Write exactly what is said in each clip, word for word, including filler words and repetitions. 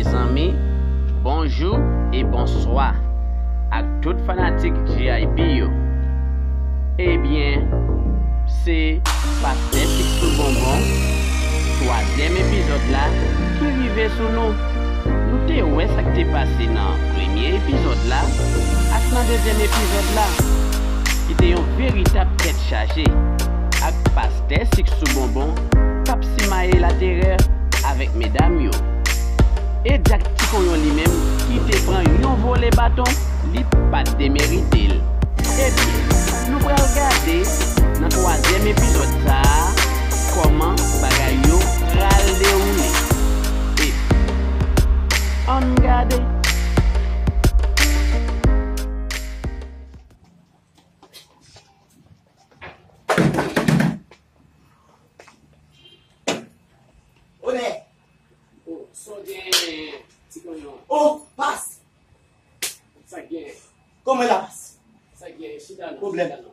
Zanmi, bonjou e bonswa ak tout fanatik G I B yo. Ebyen, se Pastè Sik sou Bonbon, twazyèm epizòd la, ki rive sou nou. Nou te wè sa k te pase nan premye epizòd la ak nan dezyèm epizòd la, ki te yon veritab tèt chaje, ak Pastè Sik sou Bonbon k ap simaye laterè avèk medam yo. E Dyak Ti Konyon li menm ki te pran yon vole baton, li pa t demerite l. Ebyen, nou pral gade nan twazyèm epizòd sa a kòman bagay yo pral dewoule. E ann gade. Onè! Oh, sa w gen, Ti Konyon? Oh, Pas! Sa k gen? Kòman la, Pas? Sa k gen? Chita non, pwoblèm. Chita non.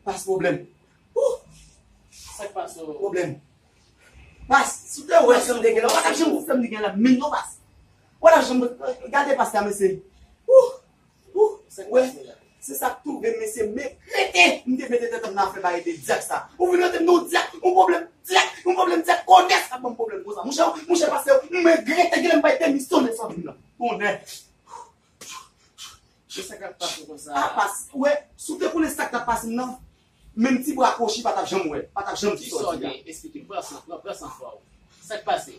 Pas, pwoblèm. Ouh! Sa k pase w? Pwoblèm. Pas, si w te wè sa m te gen la, w pa t ap janm fè m te gen la, menm non, Pas. W pa t ap janm, gade Pas la, mesye. Ouh! Ouh, wè, se sa k twouve m, mesye, m regrete m te mete tèt m nan afè bagay de dyak sa. Ou vin mete m nan yon dyak, yon pwoblèm dyak, yon pwoblèm dyak, konès ap ban m pwoblèm konsa. Monchè, monchè, pastè, m regrete, genlè m bay demisyone sòti m nan. Konè. Se sa k ap pase konsa. A, Pas, wè, si w te konnen sa k t ap pase m nan, menm ti bwa kwochi pa t ap janm wè, pa t ap janm sòti la. Ki sa w gen? Esplike m, pran san, pran, pran san fwa w. Sa k pase?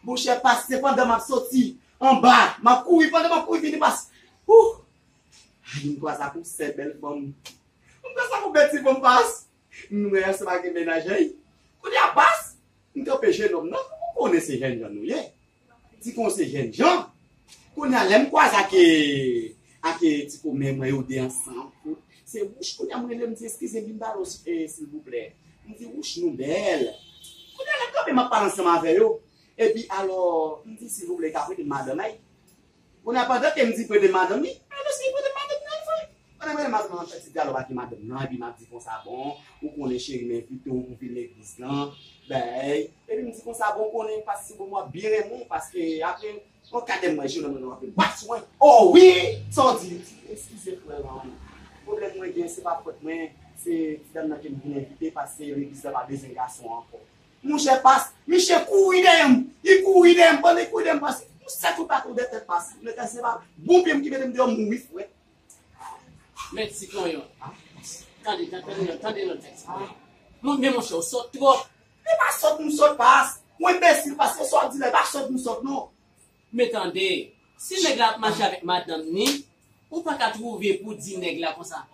Monchè, Pas, se pandan m ap soti anba, m ap kouri, pandan m ap kouri vini, Pas. Ouh! Ay, m kwaze ak yon sèl bèl fanm. M kwaze ak yon bèl ti fanm, Pas. M wè ansanm ak yon mennaj, ay. Kounye a, Pas, m kanpe jennonm nan, ou konnen se jènjan nou ye. Ti Kon se jènjan. Kounye a, lè m kwaze ak, ak ti komè mwen yo de ansanm, se wouch, kounye a m rele, m di, eskize m, vin pale w, e, silvouplè. M di, wouch, nou bèl. Kounye a, lè m kanpe, m ap pale ansanm avè yo. Epi, alò, m di, silvouplè, ka prete m madanm, ay. Kounye a, pandan ke m di prete m madanm li, alò, se li prete m madanm nan, vre. Pandan m prete madanm nan, m ap fè ti dyalòg ak madanm nan, epi m ap di konsa, bon, ou konnen, cheri, m envite w pou vin legliz lan, bay. Epi m di konsa, bon, ou konnen, pastè Sik sou Bonbon ap byen renmen w, paske apre yon kat de mwa, jounen mwen, w ap bat sou mwen. Oh wi! Sa w di? M di, eskize, frè, man. Pwoblèm mwen gen, se pa fòt mwen, se ti dam nan ke m vin envite, paske legliz la pa bezwen gason ankò. Monchè, Pas, misye kouri dèyè m. Li kouri dèyè m. Pandan li kouri dèyè m, Pas, yon sèt ou pa tou de tèt, Pas. Nèg la, se pa bon pye m ki mete m deyò, m mouri frèt. Men Ti Konyon. Tande, tande, tande, tande non, Ti Konyon. Mon, men monchè, ou sòt twòp. E pa sòt m sòt, Pas. Ou enbesil, Pas. Se sa w ap di la, e pa sòt m sòt, non. Men tande, si nèg la ap mache avèk madanm ni, ou pa ka twouve pou di nèg la konsa,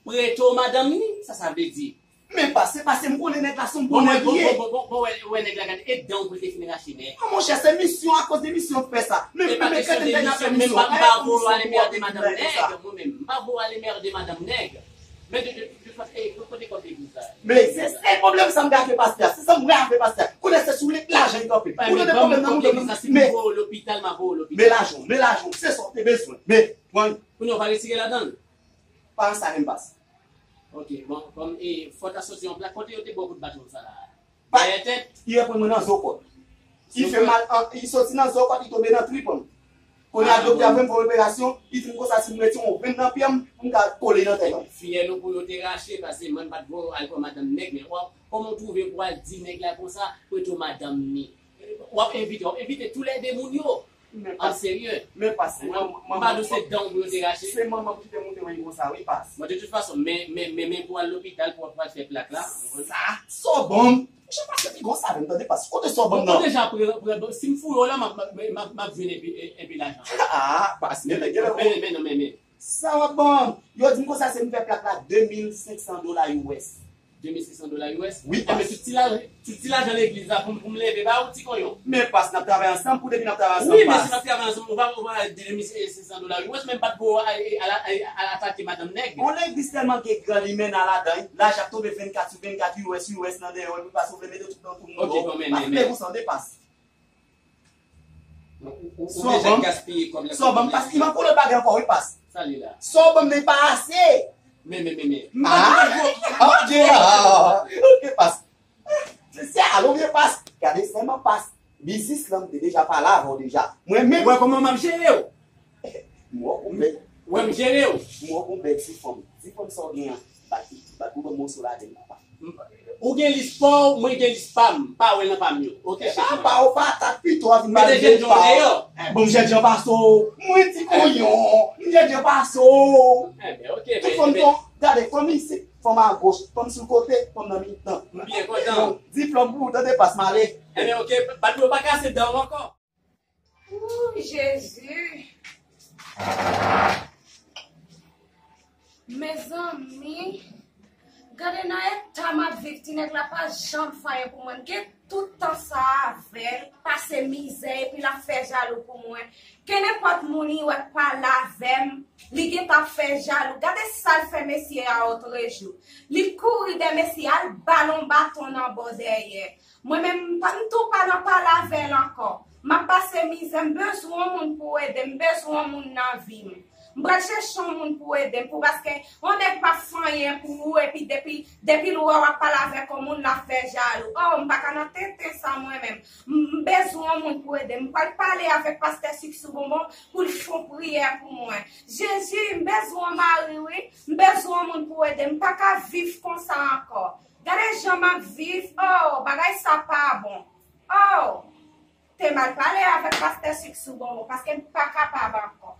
prete w madanm ni, sa sa vle di? Men Pas, se paske m konnen nèg la se yon bon nèg li ye. Bon, bon, bon, bon, wè, wè nèg la gade, e dan w pou l te fin rache nèg. Non, monchè, se misyon, akoz de misyon k fè sa. Men, men, men, kèt m te nan fè misyon. Mwen menm, m pa voye w ale merde madanm nèg, mwen menm, m pa voye w ale merde madanm nèg. Men de, de, de, de, e, kote kòb legliz la? Men se, se pwoblèm sa m gen avè pastè a. Se sa m gen avè pastè a. Kounye a se sou li lajan li kanpe. Ou tande pwoblèm nan, mwen menm, men, men lajan, men lajan, se sa w te bezwen. Men, pran. Kounye a w pa retire ladan l? Pa sa menm, Pas. Ok, bon, kòm, e, fò w ta soti yon plak, kote yo te ba w kout baton sa la? Dèyè tèt? Li reprann mwen nan zo kòt. Li fè mal, an, li soti nan zo kòt, li tonbe nan trip an. Kounye a, doktè a fè m fè yon operasyon, li di m konsa si m retire yon venn nan pye m, m ka kole nan tèt an. Fiyèl ou pou yo te rache, paske mwen m pa t voye w al pran madanm nèg, men w ap, kòman w twouve pou w al di nèg la konsa, prete w madanm ni? W ap envite, w ap envite toulède moun yo. An serye. Men Pas, mwen, mwen, m pa di w se dan w pou yo te rache. Se manman m ki te monte mwen konsa, wi, Pas. Bon, de tout fason, men, men, men, men pou al lopital, pou w al fè plak la. Sa, sa w ban m. Monchè, Pas, se pi gwo sa, men tande, Pas. Kote sa w ban m nan? Ou deja pre, pre, si m fouye w la, m ap, m ap, m ap, m ap jwenn epi, e, epi lajan. Ah, Pas, men, men, men, men, non, men, men. Sa w ap ban m? Yo di m konsa, se m fè plak la de mil senk san dola U S. De mil senk san dola U S? Wi, Pas. Enben, tout ti la, tout ti lajan legliz la pou m, pou m leve ba ou, Ti Konyon. Men Pas, n ap travay ansanm, pou depi n ap travay ansanm, Pas. Wi, men si n ap travay ansanm, ou pa, ou pa de mil senk san dola U S, men m pa t pou al, al, al, al atake madanm nèg. On legliz tèlman gen gran limena ladan, lajan ap tonbe vennkat sou vennkat, U S, U S nan deyò, epi Pas, ou vle mete tout nan tou moun. Ok, bon, men, men, men. Pas, men, Pas. Ou, ou, ou deja gaspiye kòb la. Sa w ban m, Pas, li manke yon lòt bagay ankò, wi, Pas. Sa li la? Sa w ban m nan pa ase. Men, men, men, men. Ah, ok, ah, ok, Pas. Se, se, alò, byen, Pas. Gade sèlman, Pas. Biznis lan, m te deja pale avè w deja. Mwen menm. Ou wè kòman m ap jere w? M wè w konn bèl. Ou wè m jere w? M wè w konn bèl ti fanm. Ti fanm sa w gen an. Bat, bat pou ban moso ladan l, papa. Ou gen lis pa w, mwen gen lis pa m. Pa wè nan pa m yo. Oke, cheri. Papa, ou patat pito a vin pale de pa w. Mete jènjan deyò. Bon, jènjan pase w. Mwen ti konyon. Jènjan pase w. Enben, oke. Tout fanm ton, gade, fanm isit, fanm agoch, fanm sou kote, fanm nan mitan. M byen kontan. Diplòm pou ou, tande, pas m ale. Enben, oke, bat pou yo pa kase dan w ankò. Ooh, Jezi. Mezanmi, gade nan eta m ap viv, ti nèg la pa janm fè anyen pou mwen. M gen tout tan sa avè l, pase mizè, epi l ap fè jalou pou mwen. Kenenpòt moun li wè k pale avè m, li gentan ap fè jalou. Gade sa l fè mesye a otrejou. Li kouri dèyè mesye a, l ba l yon baton nan bò dèyè. Mwen menm, m pa, m tou pa nan pale avè l ankò. M ap pase mizè, m bezwen yon moun pou ede m, m bezwen yon moun nan vi m. M pral chèche yon moun pou ede m, pou paske yon nèg p ap fè anyen pou ou, epi depi, depi l wè w ap pale avèk yon moun, l ap fè jalou. Oh, m pa ka nan tenten sa mwen menm. M, m bezwen yon moun pou ede m. M pral pale avèk pastè Sik sou Bonbon pou l fè yon priyè pou mwen. Jezi, m bezwen yon mari, wi. M bezwen yon moun pou ede m. M pa ka viv konsa ankò. Gade jan m ap viv. Oh, bagay sa pa bon. Oh! Te mal pale avèk pastè Sik sou Bonbon, paske m pa kapab ankò.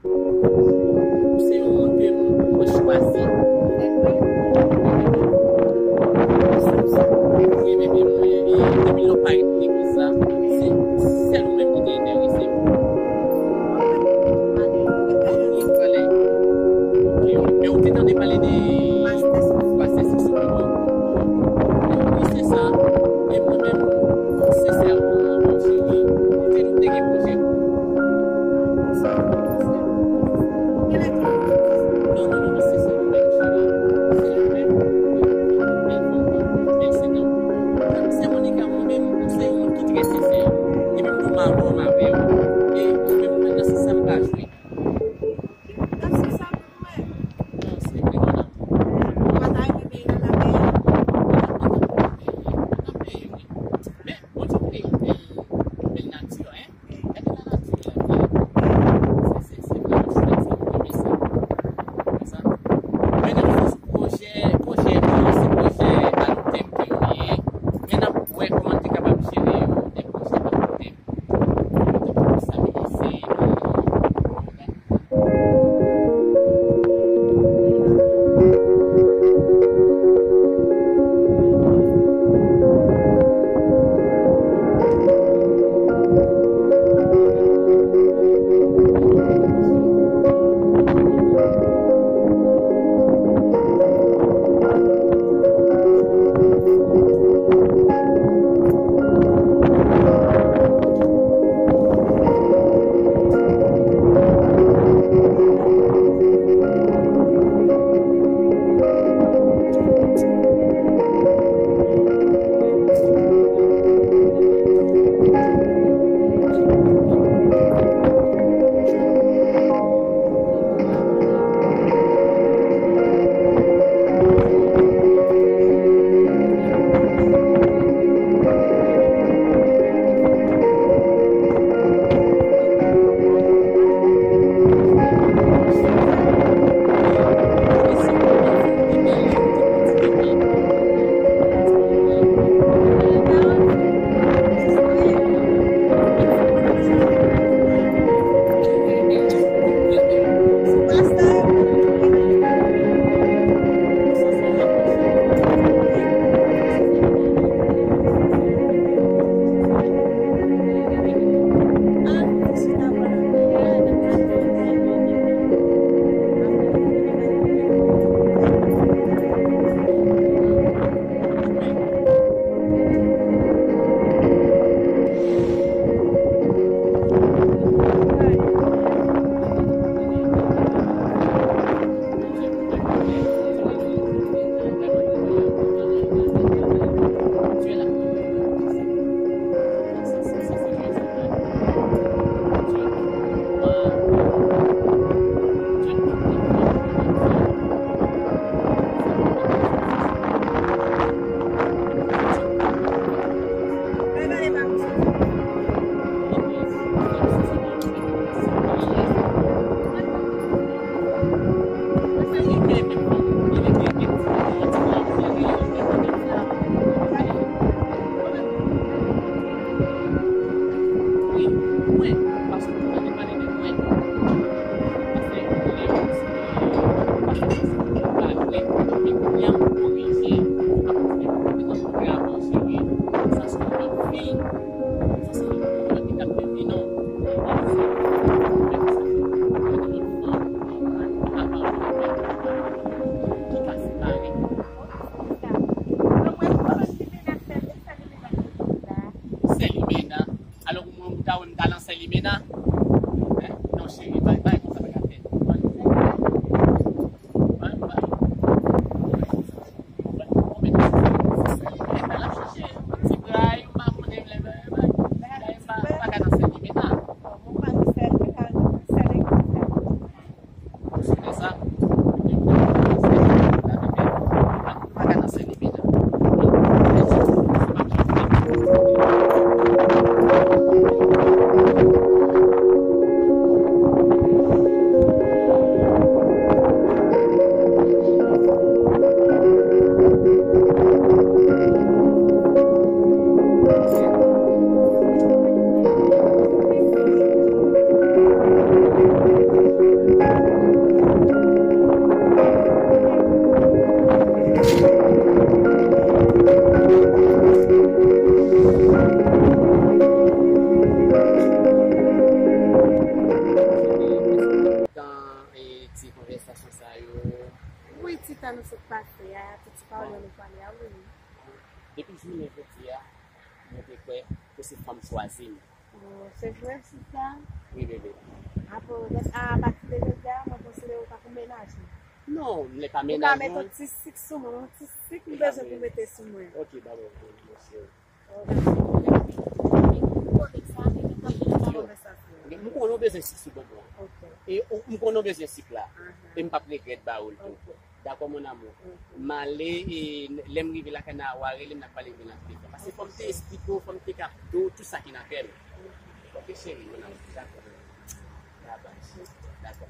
Ou se yon moun ke mwen chwazi. Depi lè w pa gen Limena. Hein? Non, cheri, bay, bay, konsa pa ka fè. Bay, bay. Limena, l ap chache ti bra, ou pa konnen, bay, bay, bay. Bay, bay, pa, pa ka nan sèl Limena. Bon, mwen pa nan sèl, mwen pa nan sèl. Ou sou de sa? Pa ka nan sèl Limena. Tan, e, ti konvèsasyon sa yo. Wi, ti tan nou sot pase a, ti, ti pawòl yo nou pale a, wi. Depi jounen jodi a, mwen te kwè ke se fanm chwazi m. Oh, se vre, sista? Wi, bebe. Apo, a pati de jodi a, mwen konsidere w tankou mennaj mwen. Non, m le pa mennaj mwen. Ou ka mete yon ti sik sou mwen, yon ti sik m bezwen pou mete sou mwen. Ok, ba mwen, mwen, mwen, cheri. M konnen w bezwen sik sou bonbon an. Ok. E ou- m konnen w bezwen sik la. Aha. E m p ap regrèt ba ou l tou. Ok. Dakò, mon amour. Ok. M ale, e lè m rive lakay nan, w a rele m, n a pale de nan telefòn. Paske fò m te esplike w, fò m te ka di w tout sa ki nan kè m. Ok, cheri, mon amour. Dakò. Bye bye. Dakò.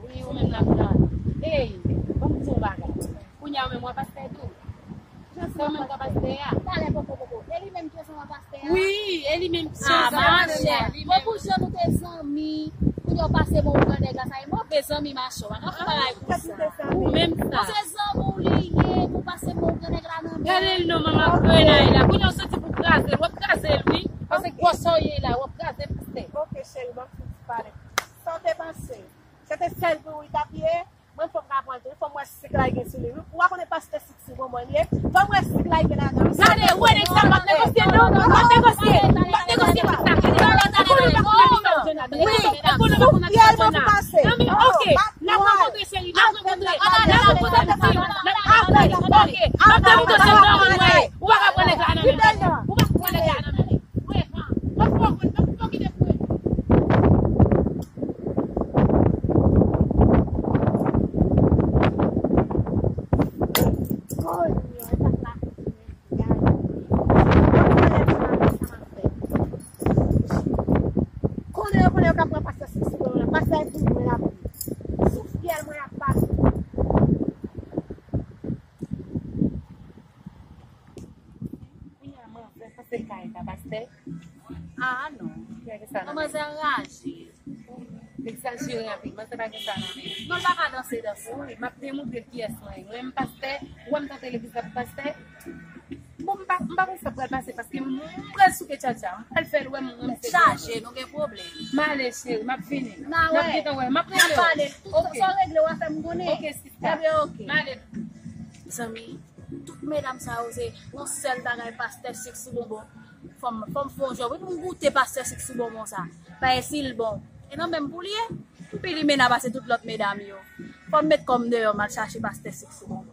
Wi, ou menm la, wi. Ey, ban m di w yon bagay. Kounye a, ou menm, w a pastè tou. Se ou menm k a pastè a. Talè poko poko. E li menm ki sanble pastè a? Wi, e li menm ki sanble pastè a. Bon, pou jan nou te zanmi, pou yo pase bon ouvè nèg la, sa e move zanmi, machè. Ou pa ka fè bagay konsa. Ou menm sa. Bon, se zanmi w li ye, pou pase bon ouvè nèg la nan men. Gade l non, manman grenay la. Kounye a, w soti pou kraze l. W ap kraze l, wi. Paske gwosè w ye la, w ap kraze pastè. Ok, cheri, ban m fouti pale. Sa w te panse? Se te sèl pou ou li t ap ye? Mwen, fò m ka pran l tou. Fò m wè sik la gen sou li, wi. Ou pa konnen pastè sik sou bonbon li ye? Fò m wè sik la gen ladan l. Gade, ou wè nèg sa, m p ap negosye, non. M p ap negosye. M p ap negosye sik sa. Gade, ou konnen m pa konn abitay Jona. Wi, ou konnen m pa konn abitay Jona. Non, men, ok. N ap rankontre, cheri. N ap rankontre. N ap rankontre, cheri. N ap rankontre. Ok. M ap negosye, non, mwen. Ou pa ka pran nèg la nan men m. Ou pa ka pran nèg la nan men m. Mwen, m ap pran, m ap pran ki de pwen. Konnen yo konnen yo ka pran pastè sou mwen la. Pastè pou mwen la. Sou fyèl mwen ap pase. Kounye a, manzè pase kay la, pastè. Ah, non. Manzè anraje. Egzajere anpil, manzè pa gen sa nan men. Non, l pa ka danse, danse. Wi, m ap demontre l kiyès mwen ye. Mwen, m pastè, ou wè m tante legliz la pou pastè. Bon, m pa, m pa konn sa k pral pase, paske m, m pral souke tchatcha. M pral fè l wè m, mwen, m se chaje, nou gen pwoblèm. M ale, cheri, m ap vini. N a wè. N ap gentan wè. M ap regle w. N a pale. Tout sa w regle, w a fè m konnen. Ok, sista. Ebyen, ok. M ale. Mezanmi, tout medam sa yo se yon sèl bagay, pastè sik sou bonbon. Fò m, fò m fè yon jòb wi pou m goute pastè sik sou bonbon sa. Paske si l bon, e nan men m pou l ye. M pi limena pase tout lòt medam yo. Fò m met kò m deyò, m al chache pastè sik sou bonbon.